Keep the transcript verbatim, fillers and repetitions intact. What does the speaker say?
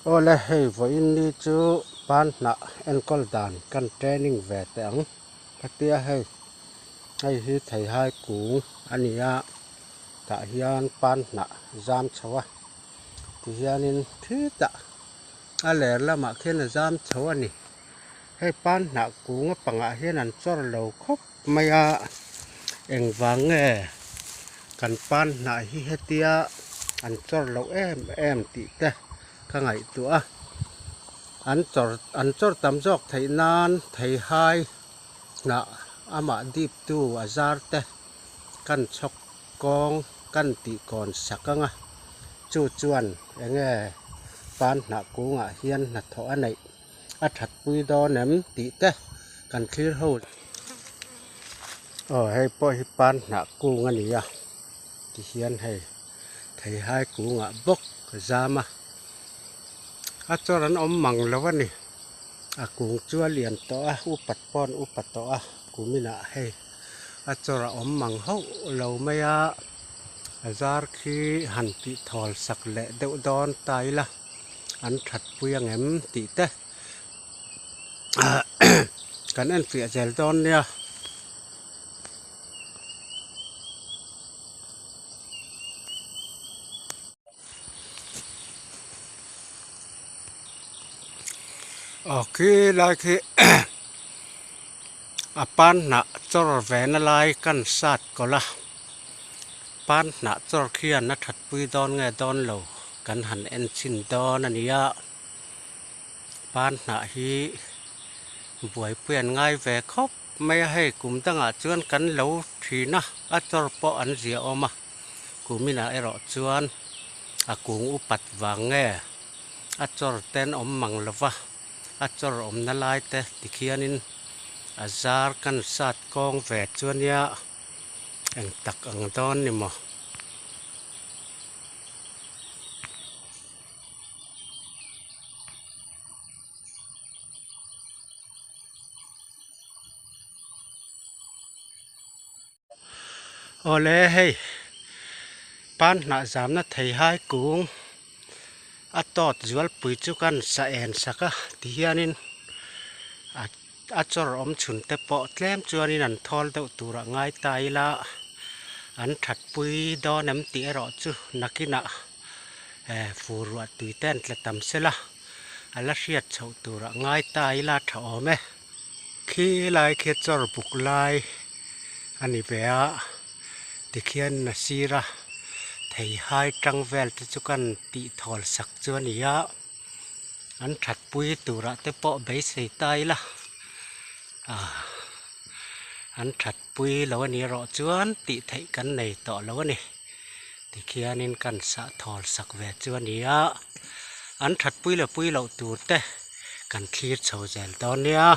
Awle, hei vawiin ni chu pan hnah enkawl dan kan training ve teh ang ka tia hei. Hei hi theihai kung a ni a, tah hian pan hnah zam chho a, ti hianin thi tah a ler lamah khian a zam chho a ni. Hei pan hnah kung apangah hian an chawr lo khawp mai a, engvang nge kan pan hnah hi hetia an chawr lo em em tih te ka ngaihtuah a. An chawr, an chawr tam zawk theih nan theihai hnah amah diptu a zar te kan chhawk kawng kan tih kawn sak ang a, chu chuan eng nge pan hnah kungah hian hnathawh a neih a ṭhatpui dawn em tih te kan thlir ho. Aw, hei pawh hi pan hnah kung a ni a, ti hian hei theihai kungah bawk a zam a. A chawr an awm mang lo a ni. A kung chu a lian tawh a, upat pawh an upa tawh a, kuminah hei a chawr a awm mang hauh lo mai a. A zar khi han tih thawl sak leh deuh dawn ta ila, an ṭhatpui ang em tih te kan enfiah zel dawn nia. Aw, khi lai khi a pan hnah chawr vena lai kan sat kawl a, pan hnah chawr khian a ṭhatpui dawn nge dawn lo kan han en chin dawn a nia. Pan hnah hi buaipui an ngai ve khawp mai a, hei kum dangah chuan kan lo ṭhin a, a chawr pawh an zia awm a, kuminah erawh chuan a kung upat vang nge a chawr te an awm mang lo va, a chawr awmna lai te tikhianin a zar kan sat kawng ve chuan nia, eng tak ang dawn ni maw. Awle, hei pan hnah zamna theihai kung a tawt zualpui chu kan sa en sak a, ti hianin a, a chawr awm chhun te pawh tlem chuanin an thawl deuh turah ngai ta ila, an ṭhatpui dawn em tih erawh chu nakinah, eh, fur ruah tui te an tla tam sela, a la hriat chhoh turah ngai ta ila ṭha awm e. Khi lai khi chawr buk lai a ni ve a, tikhian a sira theihai ṭang vel te chu kan tih thawl sak chu a ni a, an ṭhatpui turah te pawh beisei ta ila, a, an ṭhatpui lo a ni erawh chuan tih theih kan nei tawh lo a ni. Tikhianin kan sa thawl sak ve chu a ni a, an ṭhatpui le pui loh tur te kan thlir chho zel dawn nia.